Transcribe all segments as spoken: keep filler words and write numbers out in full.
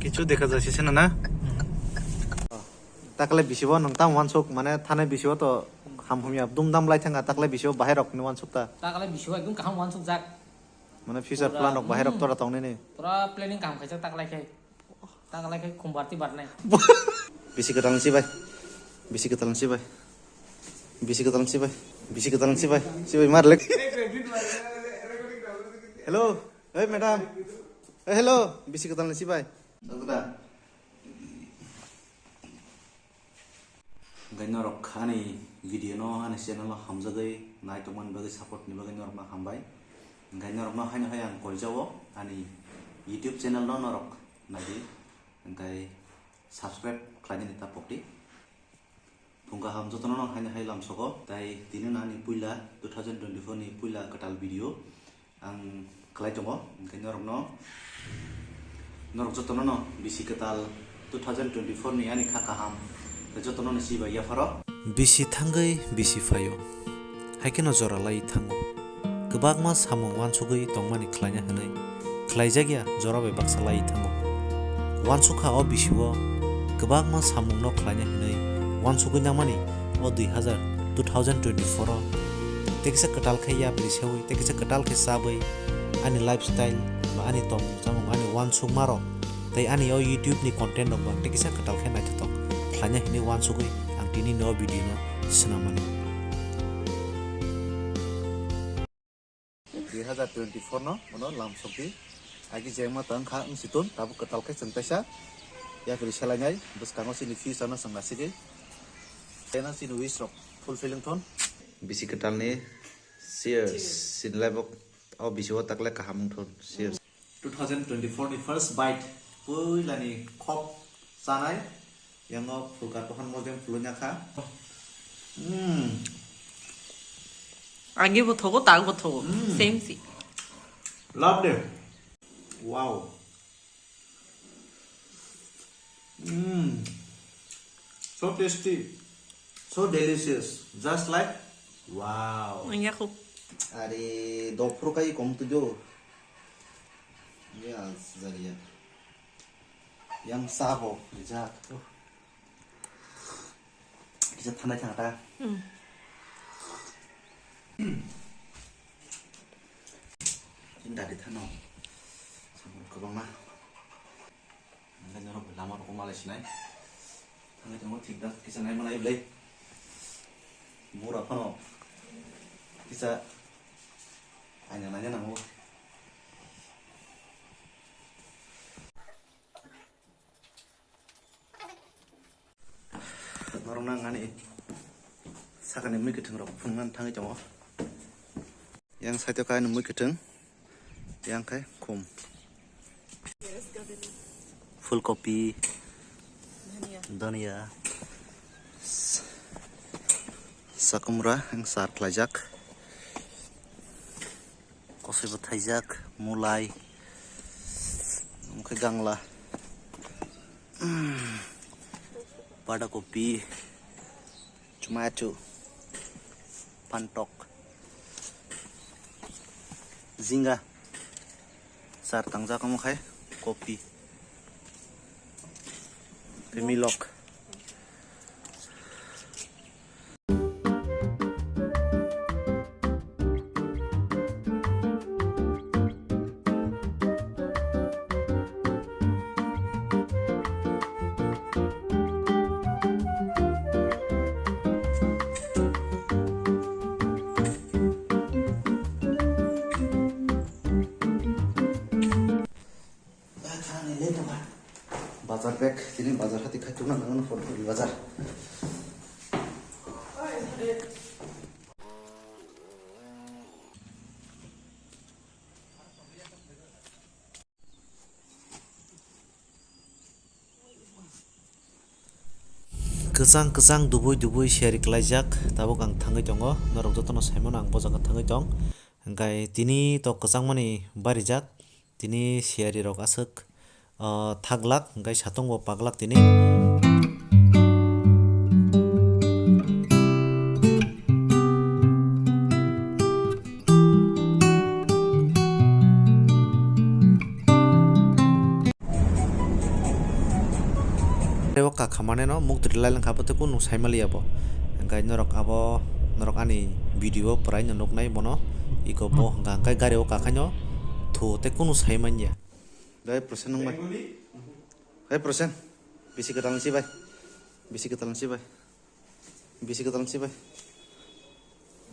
Kichu dekha jai sisena na? Takle bisibo nwng tam wansuk, mane thane bisibo to ham humya dum dam lai thanga, takle bisibo bahai rok ni wansuk ta. Takle bisibo ekdum kaham wansuk jak. Mane future plan rok bahai rok tora tong nini. Pura planning kaham khaijak takle khai. Takle khai khumbar ti barnai. Bisi kwtal si bai. Bisi kwtal si bai. Bisi kwtal si bai. Bisi kwtal si bai. Si bai mar lek. Hello. Hey madam. Hey, hello. Bisi kwtal si bai. Hwnkhe norok ani video no ani channel o hamjagwi nai tongmani bagwi support ni bagwi norok no hambai. Hwnkhe norok no haino hai ang koljao ani YouTube channel no norok naidi. Hwnkhe subscribe khlainani ta pokdi. Phung kaham jotono no haino hai lamsogo. Tai tini no ani puila two thousand twenty-four ni puila kwtal video ang khlai tongo. Hwnkhe norokno, norok jotono no bisi kwtal two thousand twenty-four ni ani kha kaham tei jotono no si bai yapharo. Bisi thangwi bisi phaio, hai kheno jora lai thango. Kwbangma samung wansugwi tongmani khlaina hwnwi khlaijakya jora bai baksa lai thango. Wansukha o bisio kwbangma samungno khlaina hwnwi wansugwi nangmani o dui hazar, two thousand twenty-four o tei kisa kwtal khe yapri sewi tei kisa kwtal khe chabwi ani lifestyle ba ani tongmung chamung ani wansukmarok tei ani o YouTube ni content rok bo tei kisa kwtal khe naithothok khlaina hwnwi wansugwi ang tini ni o video no swnam mani. Dui hazar twenty-four no bono lamsokdi. Agi jengma tang kha wng situng, tabuk kwtal khe chwng kaisa yapri selainai bwskango chini future no chwng nasigwi. Tei no chini wish rok fulfill wng thun. Bisi kwtal ni cheers. Cheers. Chini life o, o bisi o takle kaham wng thun. Cheers. Two thousand twenty-four ni first bite, puilani khok chanai, yango phulka tohan mojeng phulwi nakha. Mm. Agi bo thogo, tak bo thogo. Mm. Same si. Lovely. Wow. Mm. So tasty. So delicious. Just like, wow. Ang yaku. Are, dopro kai kom tu jo. Ya, zaria. Yang sabo, rijak. Kisa thanai thang ta. Hmm. Ini dadi thano. Samung kwbangma. Nangkhe norok lama rok malai sinai. Thangwi tongo thik da kisa nai malai blai. Mura phano kisa aina naina nango. Norok nang ani sakani mui kwthwng rok phunuknani thangwi tongo. Yang side o kainwi mui kwthwng, yang khai khum. Phulkopi, dhania, sakumra, yang sar khlaijak. Kosoi bo thaijak, mulai, omo khe gangla, pada kopi, chumachu, pantok, jinga, sar tangjak omo khai kopi, tei milok. Bazar bag, tini bazar hati khai tuna nango phone phone bazar. Kwchang kwchang dubui dubui siyari kwlaijak, tabuk ang thangwi tongo, norok jotono saimano ang bo jaga thangwi tong. Hwnkhe tini to kwchangmani barijak, tini siyari rok aswk, ah, thaglak, hwnkhe satung bo paglak tini. Gari o kakhamane no muk twrwi lai langkha, bo tei kunu sai maliya bo. Hwnkhe norok abo, norok ani video o pwrai no nuknai bono. Iko bo hwnkha hwnkhe gari o kakhaino thu tei kunu sai manya. Dai Prosen nung bai. Hai Prosen. Bisi kwtal ni si bai. Bisi kwtal ni si bai. Bisi kwtal ni si bai.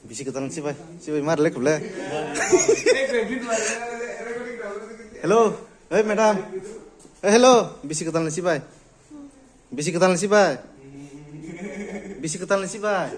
Bisi kwtal ni si bai. Si bai mar lek ble. Hello. Hey madam. Hey, hello. Bisi kwtal ni si bai. Bisi kwtal ni si bai. Bisi kwtal ni si bai.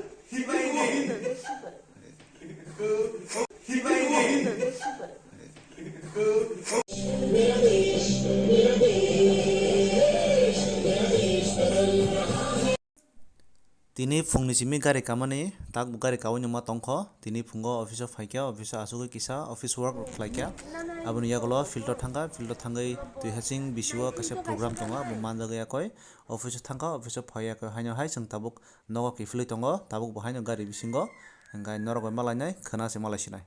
Tini phungni simi gari kamani, tak bo gari kaui no ma tongkho. Tini phungo office o phaikha, office o asugwi kisa office work rok khlaikha. Aboni yagulo field o thangkha, field o thangwi twi hasing bisio kaisa program tongo, abo manjagwi yakoi. Office o thangkha, office o phai yakoi haino hai chwng tabuk nogo kiphilwi tongo, tabuk bo haino gari bisingo. Hwnkhe norok bai malainai, khwna se malai sinai.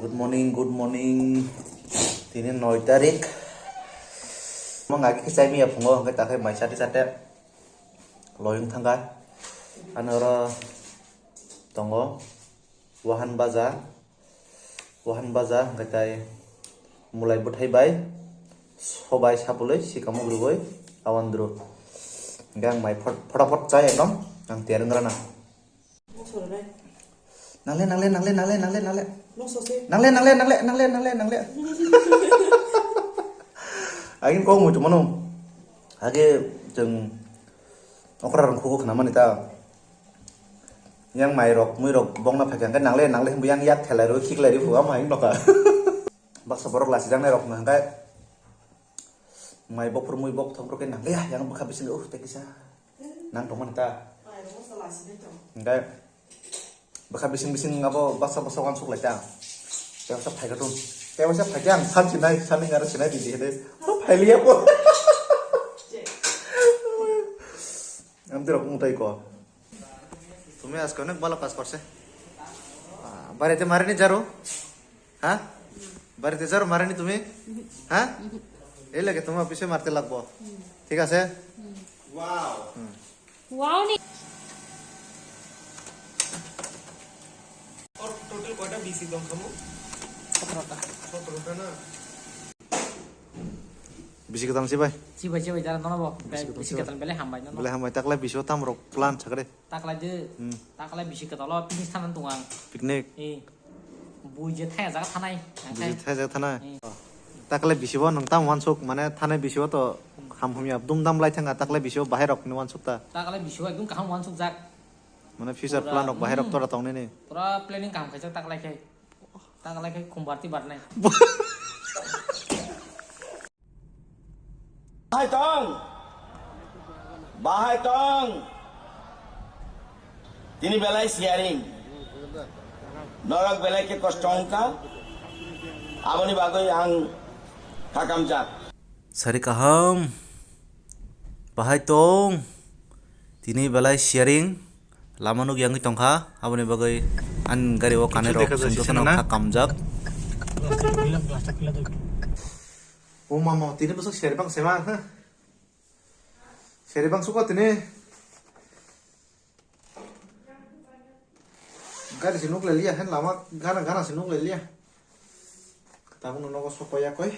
Good morning, good morning. Tini noi tarik. Mangga khe chai miya phungo, hwnkhe takhai mai chate chate loyung thangkha. Ano oro tongo wahan baja. Wahan baja, hwnkhe tai mulai bwthai bai sobai sapulwi sikamo rwgwi awan dru. Hwnkhe ang mai phot-, photapot chai ekdom ang tiyar wng rana. Nangle, nangle, nangle, nangle, nangle, nangle. Nangle, nangle, nangle, nangle, nangle, nangle. Agin kok muitu mano. Age jeng okra rang khugo khna mani ta. Yang mai rok, mui rok bongna phaikha, hwnkhe nangle, nangle hwnwi yang yak thelai rw, khiklai rw, phuga mai nokha. Baksa borok lachijak nai rok hwnkhe, mai bok phuru mui bok thok rok khe nangle ya, yang bwkha bising, uh, tei kisa nang tongmani ta. Hwnkhe bwkha bising bising abo baksa baksa uansuk lai ta. Tei baksa phaikha tong, tei baksa phaikha ang san sinai, sani ngaro sinai di di hede. Bo phailiya bo. Amtwi rok mutai ko. তুমি আজকে অনেক ভালো কাজ করছে। আহ, বাড়িতে মারেনি ঝাড়ু? হ্যাঁ? বাড়িতে ঝাড়ু মারেনি তুমি? হ্যাঁ? এই লাগে তোমার অফিসে মারতে লাগবো। ঠিক আছে? Wow. হুম। Wow নি। ওর টোটাল কয়টা বিসি দম খামু? সতেরোটা। সতেরোটা না? Bisi kwtal si bai? Si bai, si bai, jara nono bo. Bisi kwtal si bai. Bisi kwtal belai hambai nono. Belai hambai, taklai bisi o tam rok plan sakre. Taklai de. Hmm. Taklai bisi kwtal o picnic thanani tongo ang. Picnic? Eh. Bui je thaya jaga thanai. Bisi thaya jaga thanai. Eh. Taklai bisi o nwng tam uansuk, mane thanai bisi o to ham hamya dum dam lai thanga, taklai bisi o bahai rok ni uansuk ta. Taklai bisi o ekdom kaham uansuk jak. Mane future plan rok bahai rok tora tong nini. Pura planning kaham khaijak taklai khai. Taklai khai khumbar ti barnai. Bahai tong. Bahai tong. Tini belai sharing. Norok belai khe kosto wngkha. Aboni bagwi ang khakamjak. Sari kaham. Bahai tong. Tini belai sharing. Lama nuk yangwi tongkha, aboni bagwi ani gari o kanwi rok chwng jotono kha kamjak. O mama, tini bwswk seri bang sema, ha? Seri bang suko tini. Gari se nuk le liya, hen lama gana gana se nuk le liya. Tabukno nogo sokoi yakoi.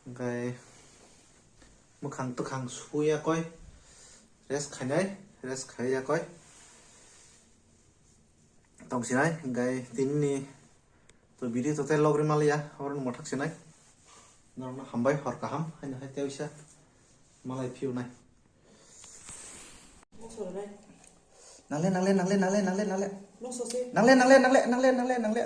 Hwnkhe mwkhang twkhang suya koi, rest khainai, rest khaiya koi. Tongsinai, hwnkhe tinini to video to tei logri maliya, oro mwthak sinai. Norokno hambai, hor kaham, haino hai tei uisa malai phiunai. Nangle, nangle, nangle, nangle, nangle, nangle. Nangle, nangle, nangle, nangle, nangle, nangle.